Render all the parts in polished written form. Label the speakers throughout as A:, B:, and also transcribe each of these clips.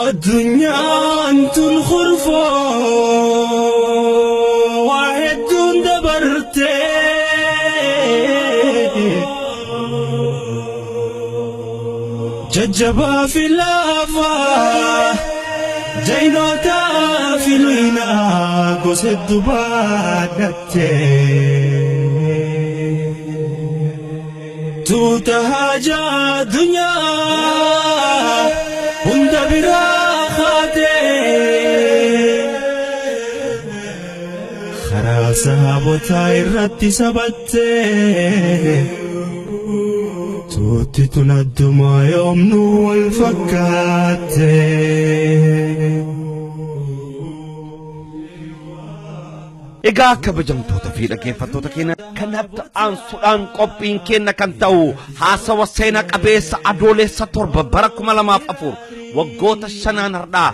A: الدنيا أنتو الخرفة واحد دون دبرتي ججبا في اللافة جينوتا في الوينا قصد بادتي توتهاجا دنيا هند خرا sahabotaa irratti sabattee tuutti tun addumaa yoomnuu wal fakkaatte.
B: Egaa kabajamtoota fi dhaggeeffattoota keenya kanatti aansuudhaan qophiin keenya kan ta'u haasawa seenaa qabeessa Adoolessa 7 bara 2004 waggoota 5 har'aa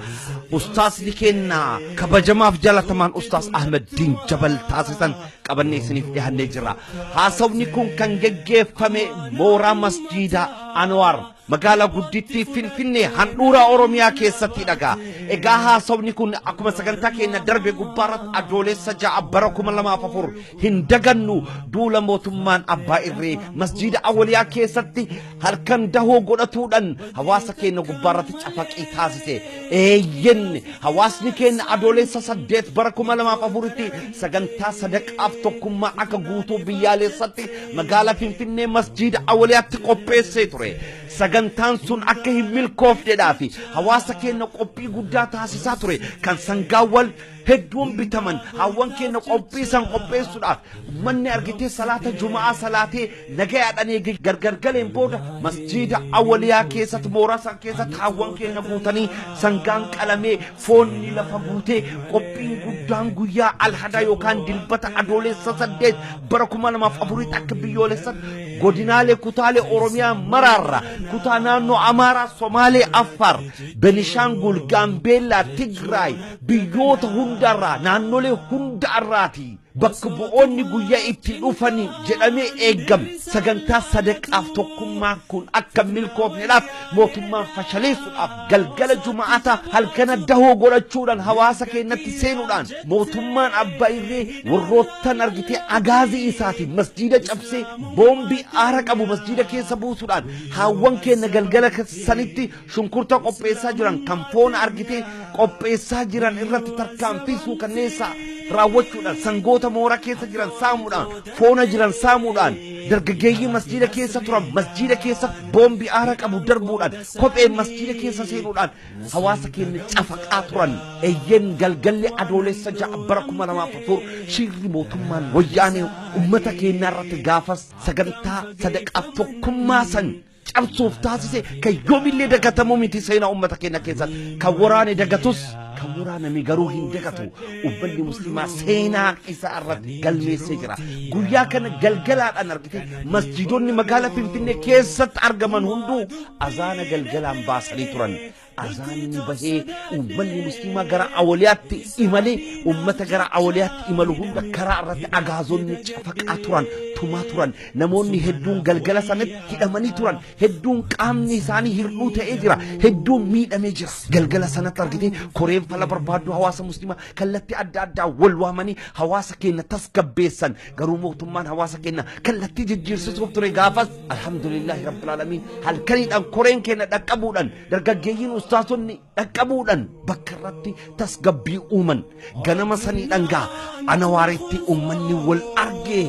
B: ustaasni keenya kabajamaaf jaalatamaan Ustaas Ahmed Diin Jabal taasisan qabannee isiniif dhiyaannee jira. Haasawni kun kan geggeeffame mooraa masjiida Anwaar magaalaa guddittii Finfinnee handhuura Oromiyaa keessatti dhagaa. Egaa haasawni kun akkuma sagantaa keenya darbe gubbaarratti Adoolessa 6 bara 2004 hin dagannu duula mootummaan abbaa irree masjiida Awwaliyaa keessatti halkan dahoo godhatuudhaan hawaasa keenya gubbaarratti cafaqii taasise. Eeyyen hawaasni keenya Adoolessa 8 bara 2004tti sagantaa sadaqaaf tokkummaa akka guutuu biyyaalessatti magaalaa Finfinnee masjiida Awwaliyaatti qopheessee ture. Sagantaan sun akka hin milkoofnedhaa fi hawaasa keenya qophii guddaa taasisaa ture kan sangaawwan hedduun bitaman hawwan keenya qophii san qopheessuudhaaf manni argitee salaata jumaa salaatee nagayaadhaan eegee gargar galeen booda masjiida Awwaliyaa keessatti mooraa san keessatti hawwan keenya guutanii sangaan qalamee foonni lafa guutee qophiin guddaan guyyaa alhadaa yookaan dilbata Adoolessa 8 bara 2004 akka biyyoolessatti godinaalee kutaalee Oromiyaa maraarra kutaa naannoo Amaaraa, Somaalee, Affaar, Benishaangul, Gaambeellaa, Tigraay biyyoota hundarraa naannolee hundarraati bakka bu'oonni guyyaa itti dhufanii jedhamee eeggame sagantaa sadaqaaf tokkummaa kun akka milkoofnedhaaf mootummaan fashaleessuudhaaf galgala juma'ata halkana dahoo godhachuudhaan hawaasa keenyatti seenuudhaan mootummaan abbaa irree warroottan argitee agaazii isaatiin masjiida cabsee boombii aara qabu masjiida keessa buusuudhaan haawwan keenya galgala sanitti shunkurta qopheessaa jiran kan foon argitee qopheessaa jiran irratti tarkaanfii suukanneessaa raawwachuudhaan sangoota mooraa keessa jiran saamuudhaan foona jiran saamuudhaan dargaggeeyyii masjiida keessa turan masjiida keessa boombii aara qabu darbuudhaan kophee masjiida keessa seenuudhaan hawaasa keenya cafaqaa turan. Eeyyen galgalli Adoolessa 6 bara 2004 shirri mootummaan wayyaanee uummata keenya irratti gaafas sagantaa sadaqaaf tokkummaa san cabsuuf taasise kan yoomillee dagatamuu miti seenaa uummata keenya keessatti kan waraane dagatus kan waraaname garuu hin dagatu. Uummanni musliimaa seenaa isaa irratti galmeessee jira. Guyyaa kana galgalaadhaan argite masjiidonni magaalaa Finfinnee keessatti argaman hunduu azaana galgalaan baasanii turan. Azaanni bahee uummanni musliimaa gara Awwaliyaatti imalee uummata gara Awwaliyaatti imalu hunda karaa irratti agaazonni cafaqaa turan, tumaa turan. Namoonni hedduun galgala sanatti hidhamanii turan, hedduun qaamni isaanii hir'uu ta'ee jira, hedduun miidhamee jira. Galgala sanatti argite koreen fala barbaaddu hawaasa musliimaa kallattii adda addaa wal waamanii hawaasa keenya tasgabbeessan. Garuu mootummaan hawaasa keenya kallattii jijjiirsisuuf ture gaafas alhamdulillahi rabbil aalamiin halkaniidhaan koreen keenya dhaqqabuudhaan dargaggeeyyiin ustaasonni dhaqqabuudhaan bakka irratti tasgabbii uuman. Ganama sanii dhangaa Anwaaritti uummanni wal argee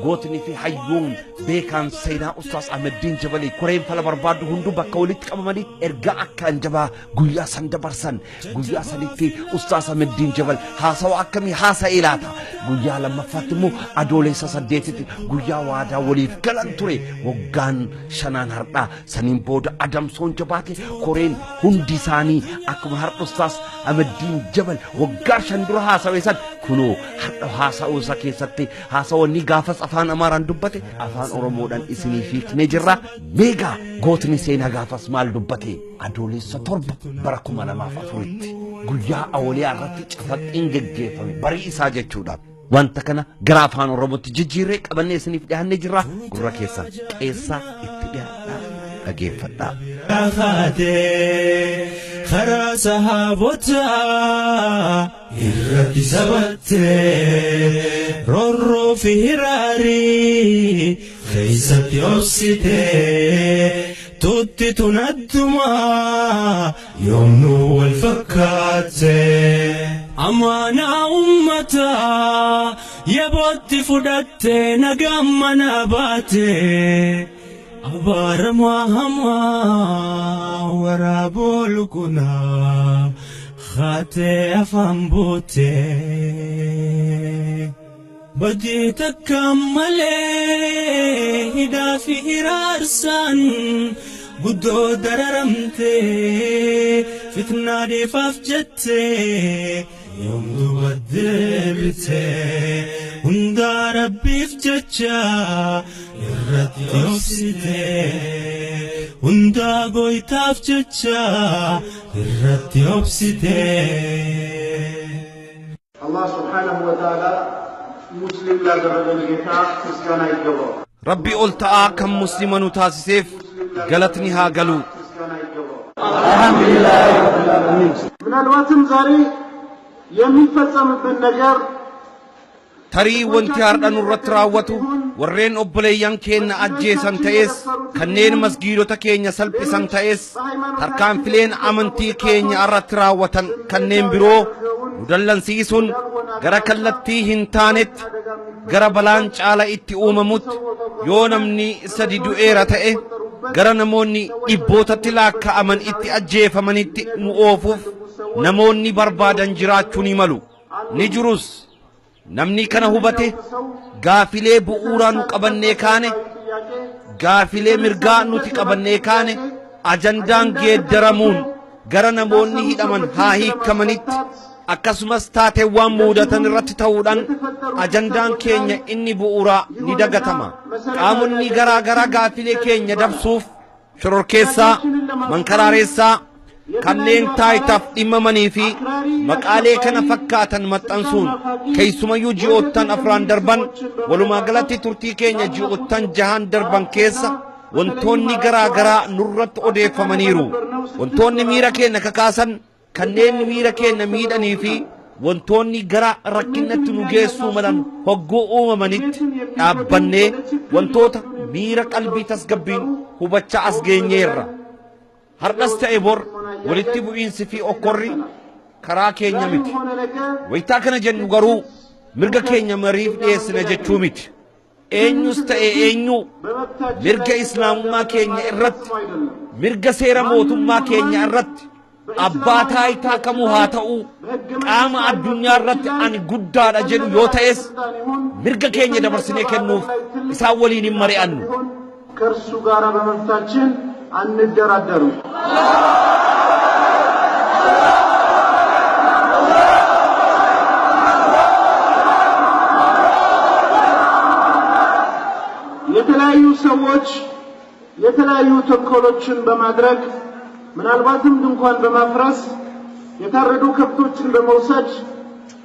B: Gootni fi hayyuun beekaan seenaa Ustaas Ahmeddiin Jabalii koreen fala barbaadu hunduu bakka walitti qabamanii ergaa akkaan jabaa guyyaa san dabarsan. Guyyaa sanitti Ustaas Ahmeddiin Jabal haasawa akkamii haasa'ee laata? Guyyaa lammaffaatti immoo Adoolessa 8tti guyyaa waadaa waliif galan ture waggaan shanaan har'aa. Saniin booda adamsoon jabaate koreen hundi isaanii akkuma har'a Ustaas Ahmeddiin Jabal waggaa 5 dura haasawee san kunoo har'a haasa'uu isaa keessatti haasawwanni gaafas afaan Amaaraan dubbate afaan Oromoodhaan isiniif hiiknee jirra. Meegaa gootni seenaa gaafas maal dubbate? Adoolessa 7 bara 2004tti guyyaa awwaliyaa irratti cafaqqiin geggeeffame barii isaa jechuudha. Wanta kana gara afaan Oromootti jijjiirree qabannee isiniif dhiyaannee jirra. Gurra keessan qeessaa itti dhiyaadhaa dhageeffadhaa.
A: Kaatee karaa sahaabotaa irratti sabattee roorroo fi hiraarii keessatti obsitee tutti tunaddumaa yoomnuu wal fakkaattee. Amaanaa ummataa yabootti fudhattee nagaan mana baatee. Abaaramaa hamaa waraaboo lukunaa kaatee afaan buutee. Badii takka malee hidhaa fi hiraarsaan guddoo dararamtee fitnaa dhiifaaf jettee yoom duuba deebitee hundaa rabbiif jecha irratti obsitee hundaa gooytaaf jecha irratti obsitee.
C: አላህ ስብሓነሁ ወተዓላ ሙስሊም ላደረገን ጌታ ምስጋና ይገባዋል።
B: Rabbi ol ta'aa kan muslima nu taasiseef galatni haa galu.
C: ምስጋና ይገባዋል። ምናልባትም ዛሬ የሚፈጸምብን ነገር
B: Tarii wanti har'a nurratti raawwatu warreen obboleeyyan keenya ajjeesan ta'es, kanneen masgiidota keenya salphisan ta'es, tarkaanfileen amantii keenya irratti raawwatan kanneen biroo nu dallansiisuun gara kallattii hin taanetti gara balaan caala itti uumamutti yoo namni sadi du'eera ta'e gara namoonni dhibbootatti lakkaa'aman itti ajjeefamanitti nu oofuuf namoonni barbaadan jiraachuu ni malu. Ni jirus. Namni kana hubate gaafilee bu'uuraa nu qabannee kaane, gaafilee mirgaa nuti qabannee kaane, ajandaan geeddaramuun gara namoonni hidhaman haa hiikamanitti akkasumas taateewwan muudatan irratti ta'uudhaan ajandaan keenya inni bu'uuraa ni dagatama. Qaamonni garaa garaa gaafilee keenya dabsuuf shororkeessaa, mankaraareessaa, kanneen taayitaaf dhimmamanii fi maqaalee kana fakkaatan maxxansuun keessumayyuu ji'oottan afraan darban walumaa galatti turtii keenya ji'oottan jahan darban keessa wantoonni garaa garaa nurratti odeeffamaniiru. Wantoonni miira keenya kakaasan, kanneen miira keenya miidhanii fi wantoonni gara rakkinatti nu geessuu malan hogguu uumamanitti dhaabbannee wantoota miira qalbii tasgabbiin hubachaa as geenyeerra. Har'as ta'e bor walitti bu'iinsi fi okkorri karaa keenya miti. Wayitaa kana jennu garuu mirga keenya mariif dhiyeessina jechuu miti. Eenyus ta'e eenyu mirga islaamummaa keenya irratti, mirga seera mootummaa keenya irratti, abbaa taayitaa kamuu haa ta'u qaama addunyaa irratti ani guddaadha jedhu yoo ta'es mirga keenya dabarsinee kennuuf isaan waliin hin mari'annu.
C: ከእርሱ ጋር በመብታችን አንደራደርም። የተለያዩ ሰዎች የተለያዩ ተንኮሎችን በማድረግ ምናልባትም ድንኳን በማፍረስ የታረዱ ከብቶችን በመውሰድ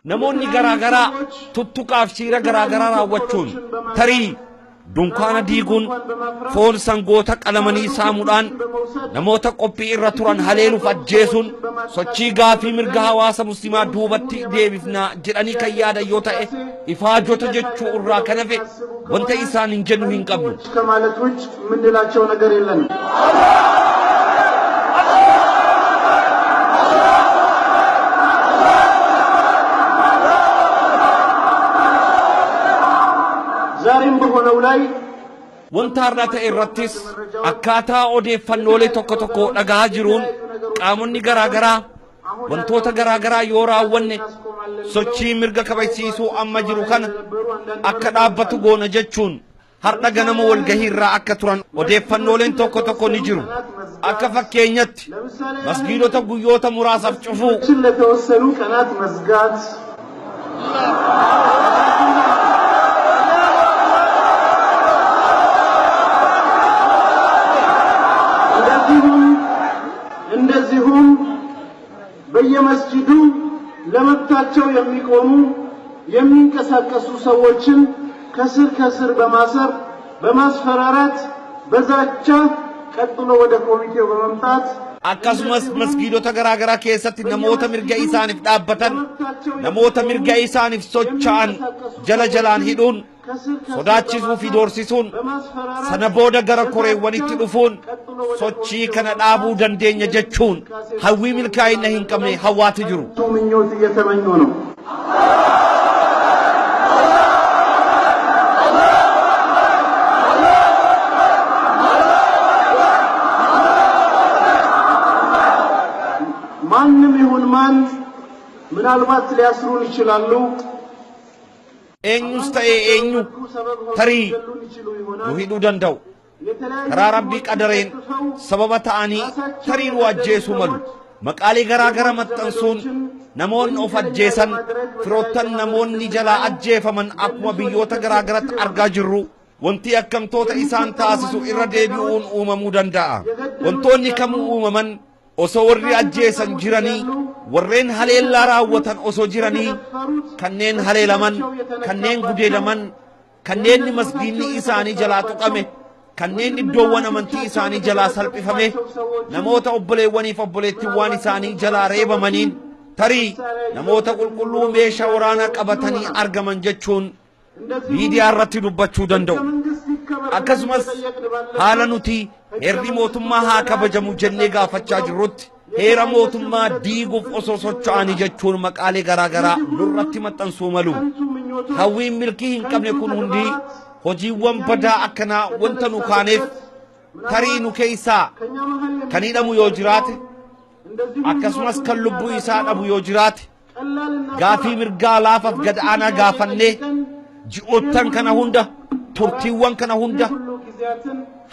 B: Namoonni garaa garaa tuttuqaaf shiira garaa garaa raawwachuun tarii dunkaana diiguun foon sangoota qalamanii saamuudhaan namoota qophii irra turan haleeluuf ajjeesuun sochii gaafii mirga hawaasa muslimaa duubatti deebifnaa jedhanii kan yaadan yoo ta'e ifaajota jechuu irraa kan hafe wanta isaan hin jennu hin qabnu.
C: ከማለት ውጭ የምንላቸው ነገር የለንም። ዛሬ ዛሬም በሆነው ላይ
B: Wanta har'a ta'e irrattis akkaataa odeeffannoolee tokko tokko dhagahaa jiruun qaamonni garaa garaa wantoota garaa garaa yoo raawwanne sochii mirga kabachiisuu amma jiru kana akka dhaabbatu goona jechuun har'a ganama walgahii irraa akka turan odeeffannooleen tokko tokko ni jiru. Akka fakkeenyatti masgiidota guyyoota muraasaaf cufuu
C: ለተወሰኑ ቀናት መዝጋት እንደዚሁም እንደዚሁም በየመስጂዱ ለመብታቸው የሚቆሙ የሚንቀሳቀሱ ሰዎችን ከስር ከስር በማሰር በማስፈራራት በዛቻ ቀጥሎ ወደ ኮሚቴው በመምጣት
B: akkasumas masgiidota garaa garaa keessatti namoota mirga isaaniif dhaabbatan namoota mirga isaaniif socho'an jala jalaan hidhuun sodaachisuu fi doorsisuun sana booda gara koreewwanitti dhufuun sochii kana dhaabuu dandeenya jechuun hawwii milkaa'ina hin qabne hawwaatu jiru.
C: ምኞት እየተመኙ ነው። ማንም ይሁን ማን ምናልባት ሊያስሩን ይችላሉ።
B: Eenyus ta'ee eenyu tarii nu hidhuu danda'u. Karaa rabbii qadareen sababa ta'anii tarii nu ajjeesuu malu. Maqaalee garaa gara maxxansuun namoonni of ajjeesan firoottan namoonni jalaa ajjeefaman akkuma biyyoota garaa garatti argaa jirru wanti akkamtoota isaan taasisu irra deebi'uun uumamuu danda'a. Wantoonni kamuu uumaman osoo warri ajjeesan jiranii warreen haleellaa raawwatan osoo jiranii kanneen haleelaman kanneen gudeedaman kanneen masgiinni isaanii jalaa tuqame kanneen iddoowwan amantii isaanii jalaa salphifame namoota obboleewwaniif obboleettiiwwan isaanii jalaa reebamaniin tarii namoota qulqulluu meeshaa waraanaa qabatanii argaman jechuun miidiyaa irratti dubbachuu danda'u. Akkasumas haala nuti heerri mootummaa haa kabajamu jennee gaafachaa jirrutti heera mootummaa diiguuf osoo socho'anii jechuun maqaalee garaa garaa nurratti maxxansuu malu. Hawwiin milkii hin qabne kun hundi hojiiwwan badaa akkanaa wanta nu kaaneef tarii nu keessaa kan hidhamu yoo jiraate akkasumas kan lubbuu isaa dhabu yoo jiraate gaafii mirgaa laafaaf gad aanaa gaafannee ji'oottan kana hunda turtiiwwan kana hunda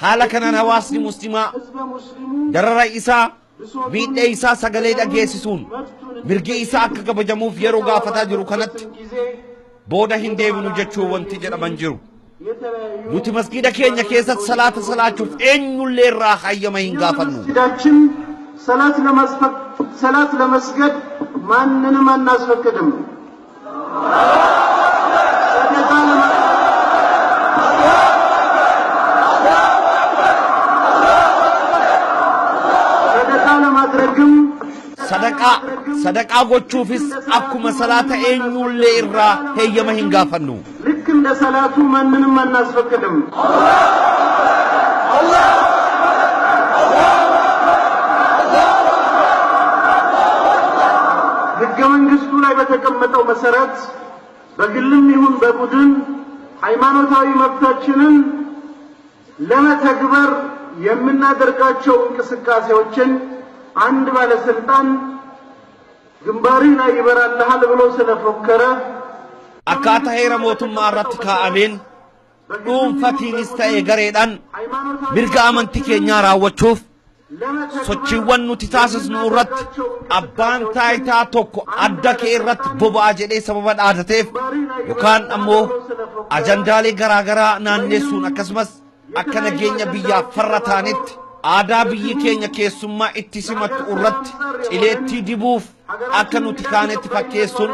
B: haala kanaan hawaasni muslimaa darara isaa miidhee isaa sagalee dhageessisuun mirgi isaa akka kabajamuuf yeroo gaafataa jiru kanatti booda hin deebinu jechuu wanti jedhaman jiru. Nuti masgiida keenya keessatti salaata salaachuuf eenyullee irraa hayyama hin gaafannu.
C: መስጊዳችን ሰላት ሰላት ለመስገድ ማንንም አናስፈቅድም። ሰደቃ ሰደቃ ለማድረግም
B: Sadaqaa gochuufis akkuma salaata eenyullee irraa heeyyama hin gaafannu.
C: ልክ እንደ ሰላቱ ማንንም አናስፈቅድም። ሕገ መንግስቱ ላይ በተቀመጠው መሰረት በግልም ይሁን በቡድን ሃይማኖታዊ መብታችንን ለመተግበር የምናደርጋቸው እንቅስቃሴዎችን አንድ ባለስልጣን ግንባርህ ላይ ይበራልሃል ብሎ ስለፎከረ
B: Akkaataa heera mootummaa irratti kaa'ameen dhuunfatiinis ta'e gareedhaan mirga amantii keenyaa raawwachuuf sochiiwwan nuti taasisnu irratti abbaan taayitaa tokko adda kee irratti boba'a jedhee sababa dhaadateef yookaan ammoo ajandaalee garaa garaa naannessuun akkasumas akka nageenya biyyaaf farra ta'anitti aadaa biyyi keenya keessummaa itti simattu irratti cileettii dibuuf akka nuti kaanetti fakkeessuun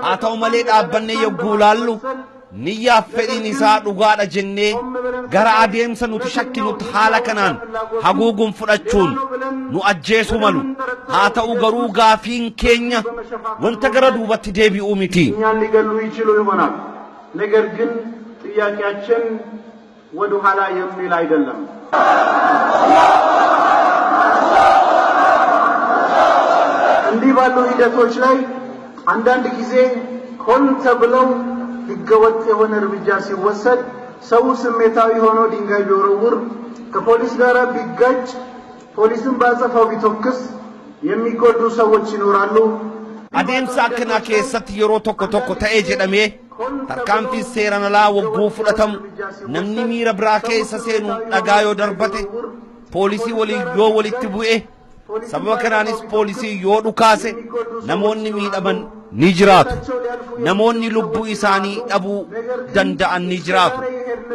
B: haa ta'u malee dhaabbannee yogguu laallu niyyaaf fedhiin isaa dhugaadha jennee gara adeemsa nuti shakkinutti haala kanaan haguuguun fudhachuun nu ajjeesuu malu. Haa ta'u garuu gaafiin keenya wanta gara duubatti deebi'uu miti.
C: እኛን ሊገሉ ይችሉ ይሆናል። ነገር ግን ጥያቄያችን ወደ ኋላ የሚል አይደለም። እንዲህ ባሉ ሂደቶች ላይ አንዳንድ ጊዜ ሆን ተብለው ህገወጥ የሆነ እርምጃ ሲወሰድ ሰው ስሜታዊ ሆኖ ድንጋይ ቢወረውር፣ ከፖሊስ ጋር ቢጋጭ፣ ፖሊስን ባጸፋው ቢተኩስ የሚጎዱ ሰዎች ይኖራሉ።
B: Adeemsa akkanaa keessatti yeroo tokko tokko ta'ee jedhamee tarkaanfiin seeraan alaa wagguu fudhatamu, namni miira biraa keessa seenuun dhagaa yoo darbate, poolisii waliin yoo walitti bu'e, sababa kanaanis poolisii yoo dhukaase, namoonni miidhaman ni jiraatu. Namoonni lubbuu isaanii dhabuu danda'an ni jiraatu.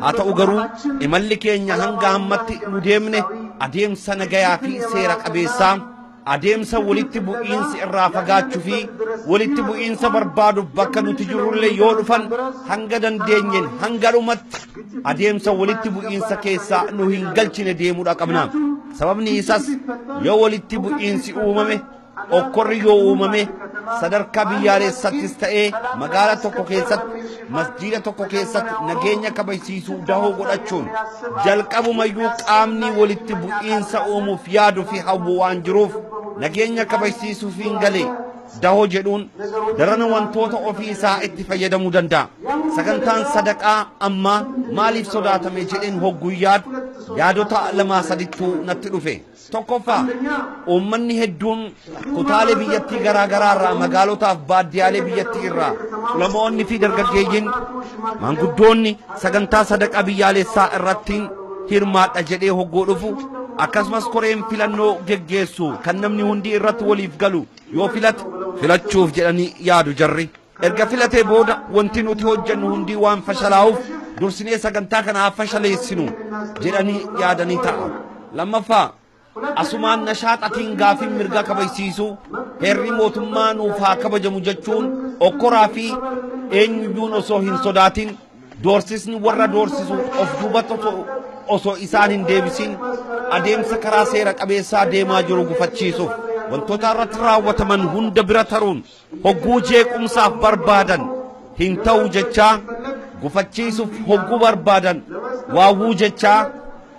B: Haa ta'u garuu imalli keenya hanga ammatti nu deemne adeemsa nagayaa fi seera qabeessaa, adeemsa walitti bu'iinsi irraa fagaachuu fi walitti bu'iinsa barbaaduuf bakka nuti jirrullee yoo dhufan hanga dandeenyeen hanga dhumatti adeemsa walitti bu'iinsa keessaa nu hin galchine deemuudha qabna. Sababni isaas yoo walitti bu'iinsi uumame, okkorri yoo uumame, sadarkaa biyyaalessattis ta'ee magaala tokko keessatti, masjiida tokko keessatti nageenya kabajsiisuu dahoo godhachuun jalqabumayyuu qaamni walitti bu'iinsa uumuuf yaadu fi hawwu waan jiruuf, nageenya kabajsiisuuf hin galee dahoo jedhuun darana wantoota ofii isaa itti fayyadamuu danda'a. Sagantaan sadaqaa ammaa maaliif sodaatame jedheen hogguu yaadu yaadota lamaa sadittuu natti dhufe. Tokkoffaa, uummanni hedduun kutaalee biyyattii garaa garaa irraa, magaalotaaf baadiyyaalee biyyattii irraa, ulamoonni fi dargaggeeyyiin maanguddoonni sagantaa sadaqaa biyyaalessaa irratti hirmaadha jedhee hogguu dhufu, akkasumas koreen filannoo geggeessu kan namni hundi irratti waliif galu yoo filate filachuuf jedhanii yaadu jarri. Erga filatee booda wanti nuti hojjennu hundi waan fashalaa'uuf dursinee sagantaa kana haa fashaleessinu jedhanii yaadanii ta'a. Lammaffaa, asumaan nashaaxatiin gaafii mirga kabajsiisuu, heerri mootummaa nuuf haa kabajamu jechuun okkoraa fi eenyuyyuun osoo hin sodaatin, doorsisni warra doorsisu of duubatti osoo isaan hin deebisin adeemsa karaa seera qabeessaa deemaa jiru gufachiisuuf wantoota irratti raawwataman hunda bira taruun hogguu jeequmsaaf barbaadan hin ta'u jechaa, gufachiisuuf hogguu barbaadan waawwuu jechaa,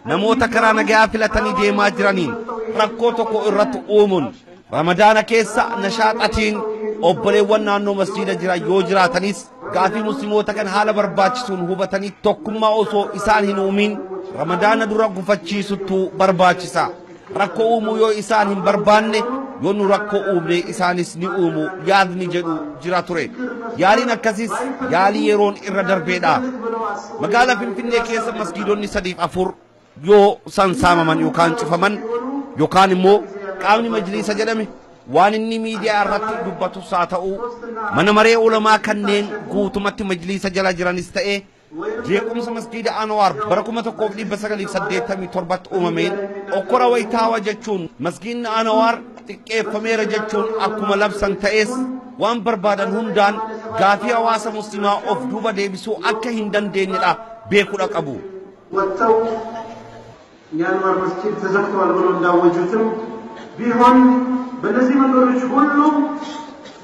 B: namoota karaa nagayaa filatanii deemaa jiraniin rakkoo tokko irratti uumuun Ramadaana keessa nashaaxatiin obboleewwan naannoo masjiida jiran yoo jiraatanis gaafii musliimoota kan haala barbaachisuun hubatanii tokkummaa osoo isaan hin uumin Ramadaana dura gufachiisuttu barbaachisa. Rakkoo uumuu yoo isaan hin barbaanne, yoo nu rakkoo uumne isaanis ni uumu yaadni jedhu jira ture. Yaaliin akkasis yaalii yeroon irra darbeedha. Magaalaa Finfinnee keessa masgiidonni sadiif afur yoo sansaamaman yookaan cufaman, yookaan immoo qaamni majliisa jedhame waan inni miidiyaa irratti dubbatus haa ta'u, mana maree ulamaa kanneen guutumatti majliisa jala jiranis ta'e, jeequmsa masgiida Anwaar bara 1987tti uumameen okkora wayitaawaa jechuun masgiidni Anwaar xiqqeeffameera jechuun akkuma labsan ta'es, waan barbaadan hundaan gaafii hawaasa muslimaa of duuba deebisuu akka hin dandeenyedha beekuudha qabu.
C: ወጥተው የአንዋር መስጂድ ተዘግቷል ብሎ እንዳወጁትም ቢሆን በእነዚህ መንገዶች ሁሉ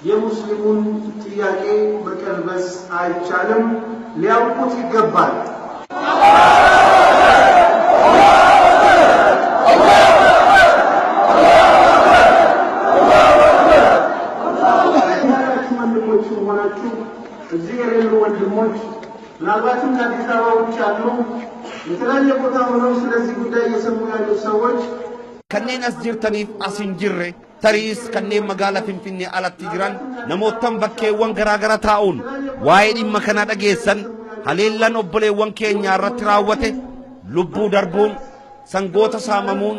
C: የሙስሊሙን ጥያቄ መቀልበስ አይቻልም፣ ሊያውቁት ይገባል። ያላችሁ ወንድሞች ሆናችሁ እዚህ የሌሉ ወንድሞች፣ ምናልባትም ከአዲስ አበባ ውጭ ያሉ የተለያየ ቦታ ሆነው ስለዚህ ጉዳይ እየሰሙ ያሉ ሰዎች
B: Kanneen as jirtaniif as hin jirre, tariis kanneen magaalaa Finfinnee alatti jiran, namootan bakkeewwan garaa gara taa'uun waa'ee dhimma kanaa dhageessan, haleellaan obboleewwan keenyaa irratti raawwate, lubbuu darbuun, sangoota saamamuun,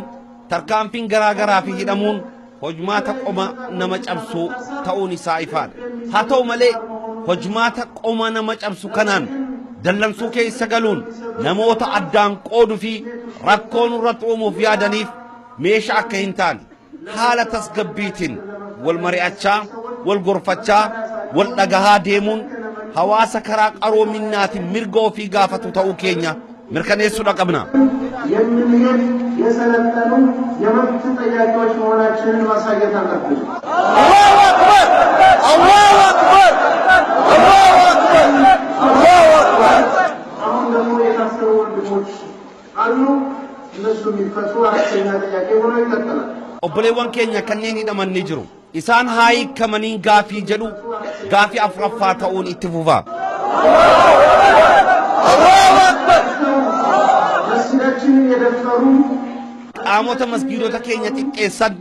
B: tarkaanfiin garaa garaa fi hidhamuun hojmaata qoma nama cabsu ta'uun isaa ifaadha. Haa ta'u malee hojmaata qoma nama cabsu kanaan dallansuu keessa galuun namoota addaan qooduu fi rakkoo nurratti uumuuf yaadaniif meeshaa akka hin taane haala tasgabbiitiin wal mari'achaa, wal gorfachaa, wal dhagahaa deemuun hawaasa karaa qaroominnaatiin mirga ofii gaafatu ta'uu keenya mirkaneessuudha qabna.
C: የምንሄድ የሰለጠኑ የመብት ጠያቂዎች መሆናችንን ማሳየት አለብን።
D: الله أكبر الله أكبر الله أكبر الله أكبر።
C: አሁን ደግሞ የታሰሩ ወንድሞች አሉ። እነሱ የሚፈቱ አራተኛ ጥያቄ ሆኖ ይቀጥላል።
B: Obboleewwan keenya kanneen hidhaman ni jiru. Isaan haa hiikamaniin gaafii jedhu gaafii afuraffaa ta'uun itti fufa.
C: መስጊዳችንን የደፈሩ
B: Qaamota masgiidota keenya xiqqeessan,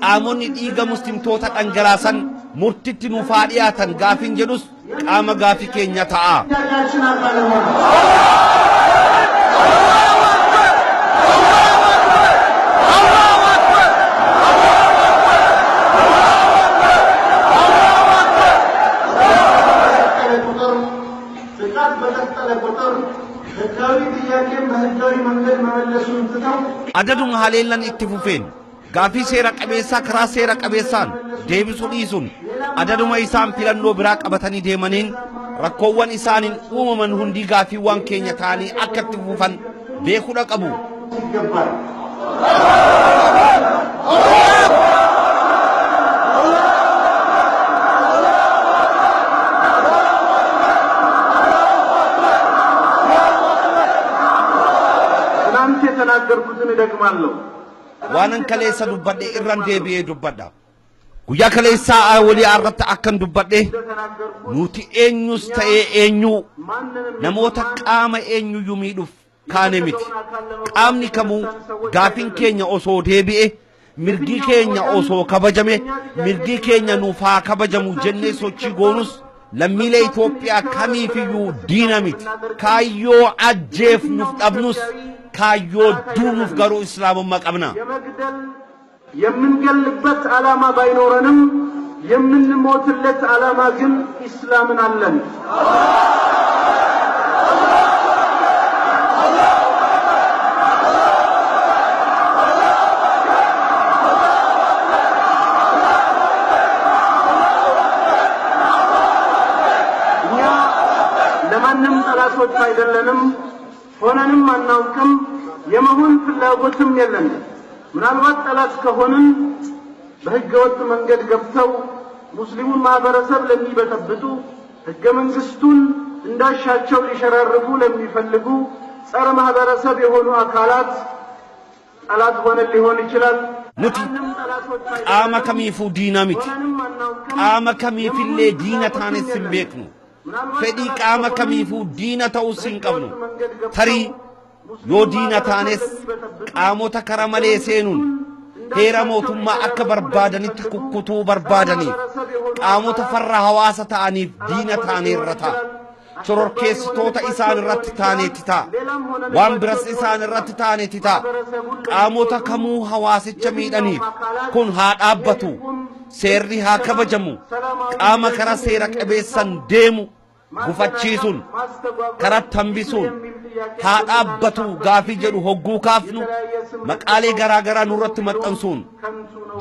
B: qaamonni dhiiga muslimtoota dhangalaasan murtitti nuuf haa dhiyaatan gaafiin jedhus qaama gaafii keenya ta'a.
C: ጥያቄያችን አካል ሆነ። በቀጠለ ቁጥር ጥቃት በቀጠለ ቁጥር ህጋዊ ጥያቄን በህጋዊ መንገድ መመለሱን ትተው
B: Adaduma haleellan itti fufeen gaafii seera qabeessaa karaa seera qabeessaan deebisuu dhiisuun adaduma isaan filannoo biraa qabatanii deemaniin rakkoowwan isaaniin uumaman hundi gaafiiwwan keenya ta'anii akka itti fufan beekuudha qabu.
C: ይገባል። ትናንት የተናገርኩትን እደግማለሁ።
B: Waanan kaleessa dubbadhe irran deebi'ee dubbadha. Guyyaa kaleessaa walii irratti akkan dubbadhe
C: እንደተናገርኩት
B: nuti eenyus ta'ee eenyuu
C: ማንንም
B: namoota qaama eenyuyyuu miidhuuf kaane miti. Qaamni kamuu gaafiin keenya osoo deebi'e, mirgi keenya osoo kabajame, mirgi keenya nuuf haa kabajamu jennee sochii goonus lammiilee Itoophiyaa kamiifiyyuu diina miti. Kaayyoo ajjeefnuuf dhabnus kaayyoo duunuuf garuu islaamummaa qabna.
C: የመግደል የምንገልበት ዓላማ ባይኖረንም የምንሞትለት ዓላማ ግን ኢስላምን አለን። እኛ ለማንም ጠላቶች አይደለንም፣ ሆነንም አናውቅም፣ የመሆን ፍላጎትም የለንም። ምናልባት ጠላት ከሆንን በህገወጥ መንገድ ገብተው ሙስሊሙን ማህበረሰብ ለሚበጠብጡ፣ ህገ መንግስቱን እንዳሻቸው ሊሸራርፉ ለሚፈልጉ ጸረ ማህበረሰብ የሆኑ አካላት ጠላት ሆነን ሊሆን ይችላል።
B: Nuti
C: ለማንም ጠላቶች
B: qaama
C: አይደለንም፣
B: kamiifuu diina miti.
C: ሆነንም አናውቅም፣
B: Qaama kamiifillee
C: የመሆን
B: diina
C: ፍላጎትም
B: taanes hin
C: የለንም።
B: beeknu.
C: ምናልባት
B: Fedhii
C: ጠላት
B: qaama
C: ከሆንን
B: kamiifuu diina ta'us hin qabnu.
C: በህገወጥ መንገድ ገብተው
B: Tarii yoo
C: ሙስሊሙን
B: diina
C: ማህበረሰብ
B: taanes
C: ለሚበጠብጡ
B: qaamota kara malee seenuun heera mootummaa akka barbaadanitti kukkutuu barbaadaniif qaamota farra hawaasa ta'aniif diina taaneerra ta'a. Shororkeessitoota isaan irratti taaneetti ta'a. Waan biras isaan irratti taaneetti ta'a. Qaamota kamuu hawaasicha miidhaniif kun haa dhaabbatu. Seerri haa kabajamu. Qaama kara seera qabeessan deemu gufachiisuun karatti hambisuun haa dhaabbatu gaafii jedhu hogguu kaafnu maqaalee garaa garaa nurratti maxxansuun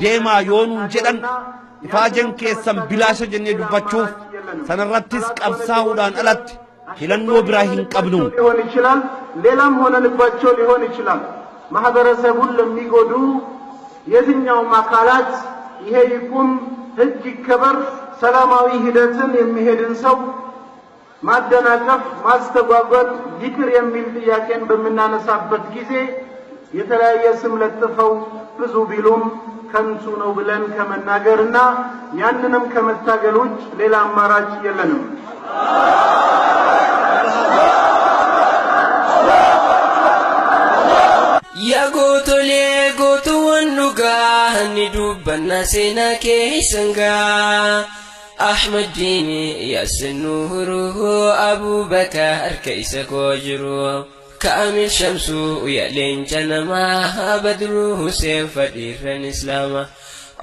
B: deemaa yoo nuun jedhan ifaajen keessan bilaasha jennee dubbachuuf sanarrattis qabsaa'uudhaan alatti filannoo biraa hin qabnu.
C: ሊሆን ይችላል፣ ሌላም ሆነንባቸው ሊሆን ይችላል። ማህበረሰቡን ለሚጎዱ የትኛውም አካላት ይሄ ይቁም፣ ህግ ይከበር፣ ሰላማዊ ሂደትን የሚሄድን ሰው ማደናቀፍ፣ ማስተጓጎል ይቅር የሚል ጥያቄን በምናነሳበት ጊዜ የተለያየ ስም ለጥፈው ብዙ ቢሉም ከንቱ ነው ብለን ከመናገርና ያንንም ከመታገል ውጭ ሌላ አማራጭ የለንም።
E: Yaa gootolee gootuwwan dhugaa ni dubbanna seenaa keessan gaa. Ahmad Diini Yaasin Nuuruu Abubakar keessa koo jiru. Kaamil Shamsuu yaa leenca namaa Badruu Huseen fadhiirran Islaamaa.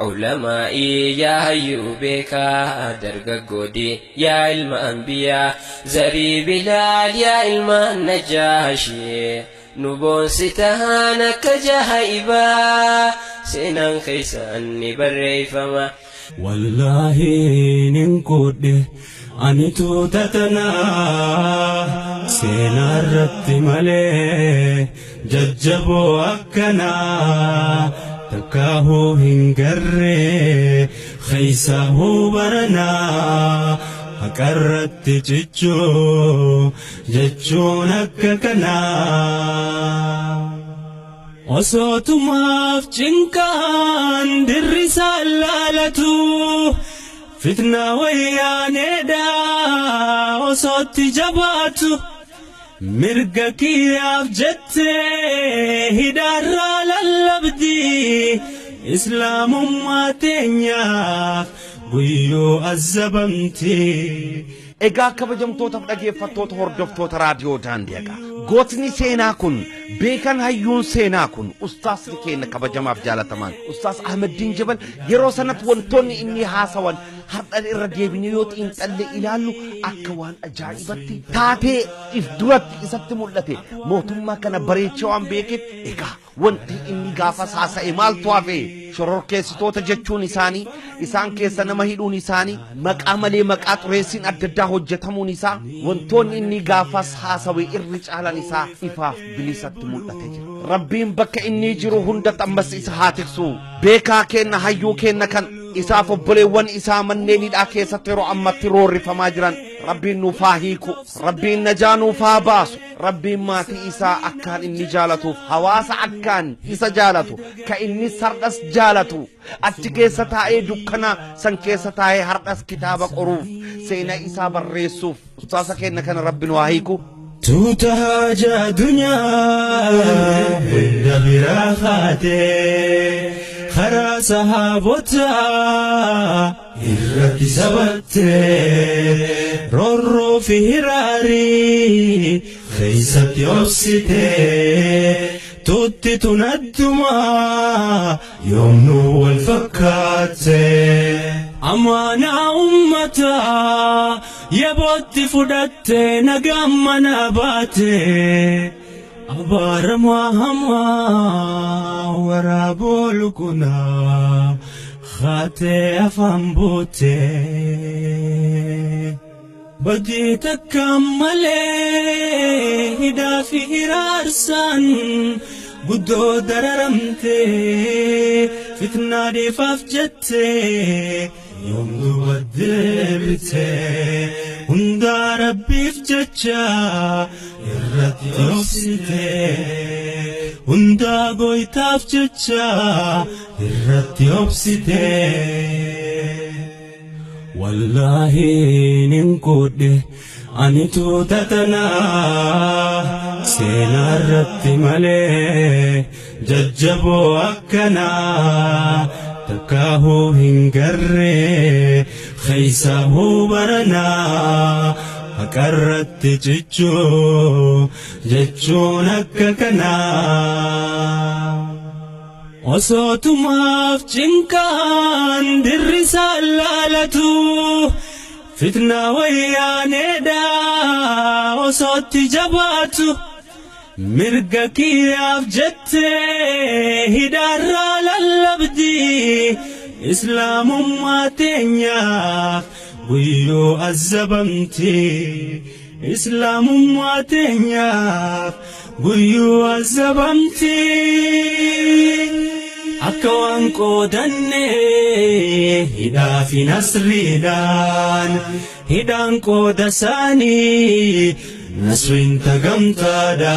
E: Ulamaa'ii yaa hayyuu beekaa dargaggoodii yaa ilma anbiyaa Zarii Bilaal yaa ilma Najaashii. Nu boonsitaan akka jahaa'ibaa seenaan keessan ni barreeffama.
A: Wallaahi nin kodhe ani tuuta tanaa seenaa irratti malee jajjaboo akkanaa takkaahuu hin garree keessaahuu baranaa haqarratti cichuu jechuun akka kanaa. Osootumaaf cinqaan dirrisaan laalatu Fitnaa wayyaaneedhaa osootti jabaatu mirga kiyyaaf jettee hidhaarraa lallabdi islaamummaa teenyaaf guyyoo azzabamti.
B: Egaa kabajamtootaaf dhaggeeffattoota hordoftoota raadiyoo daandii egaa gootni seenaa kun beekan hayyuun seenaa kun ustaasni keenya kabajamaaf jaalatamaan ustaas Ahmeddiin Jabal yeroo sanatti wantoonni inni haasawan har'a irra deebinee yoo xiinxalle ilaallu akka waan ajaa'ibatti taatee if duratti isatti mul'ate mootummaa kana bareechee waan beekeef egaa wanti inni gaafas haasa'e maaltu hafe shororkeessitoota jechuun isaanii isaan keessa nama hidhuun isaanii maqaa malee maqaa xureessiin adda addaa hojjetamuun isaa wantoonni inni gaafas haasawe irri caalan isaa ifaaf bilisatti mul'ate jira. Rabbiin bakka inni jiru hunda ammas isa haa tiksu. Beekaa kenna hayyuu kenna kan isaaf obboleewwan isaa manneen hidhaa keessatti yeroo ammatti roorrifamaa jiran Rabbiin nuuf haa hiiku. Rabbiin najaa nuuf haa baasu. Rabbiin maatii isaa akkaan inni jaalatuuf hawaasa akkaan isa jaalatu ka inni sardhas jaalatu achi keessa taa'ee dukkana san keessa taa'ee hardhas kitaaba qoruuf seenaa isaa barreessuuf ustaasa kenna kana Rabbi nu haa hiiku.
A: Tuuta haja addunyaa hunda biraa kaatee karaa sahaabotaa irratti sabattee roorroo fi hiraarii keeysatti obsitee tuutti tun addumaa yoomnuu wal fakkaatte. Amaanaa ummataa yabootti fudhatte nagaan mana baate abaaramaa hamaa waraaboo lukunaa kaatee afaan buute. Badii takka malee hidhaa fi hiraarsaan guddoo dararamte fitnaa dhiifaaf jette yoom duuba deebite hundaa rabbiif jecha irratti obsite hundaa goytaaf jecha irratti obsite. Wallaahi nin kodhe ani tuuta tanaa seenaa irratti malee jajjaboo akkanaa takkaahuu hin garree keessaahuu baranaa haqarratti cichuu jechuun akka kanaa. Osootumaaf cinqaan dirrisaan laalatu fitnaa wayyaaneedhaa osootti jabaatu mirga kiyyaaf jettee hidhaarraa lallabdi islaamummaa teenyaaf guyyoo azzabamti islaamummaa teenyaaf guyyoo azzabamti. Akka waan qoodanne hidhaa fi nasriidhaan hidhaan qooda isaanii nasriin tagamtaadha.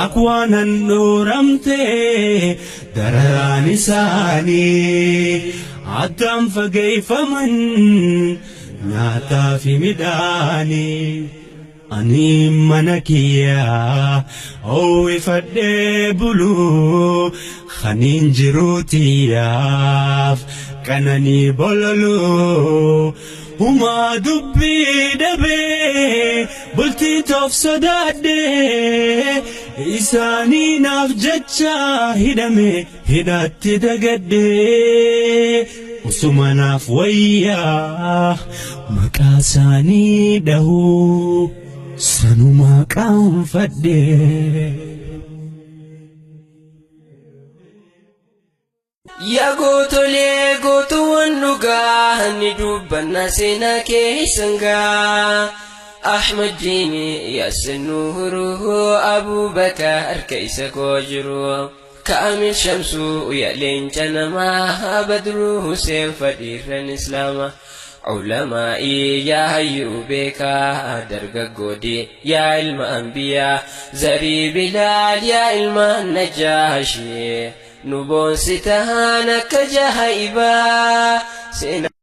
A: Akka waan handhuuramte dararaan isaanii addaan fageeffaman nyaataa fi midhaanii. Ani mana kiyyaa hoo'ifadhee buluu kaniin jiruutiyaaf qananii bololuu humaa dubbii dhabee bultii toof sodaadhee isaanii naaf jecha hidhame hidhaatti dagadhee usuma naaf wayyaa maqaa isaanii dhahuu sanuma qaanfadhe.
E: Yaa gootolee gootuuwwan dhugaa ni dubbanna seenaa keessan gaa. Ahmad Diini Yaasin Nuuruu Abubakar keessa koo jiru. Kaamil Shamsuu yaa leenca namaa Badruu Huseen fadhiirran Islaamaa. Ulamaa'i yaa hayyuu beekaa dargaggoodii yaa ilma anbiyaa zarii Bilaal yaa ilma Najaashii nu boonsitaan akka jahaa'ibaa seenaa.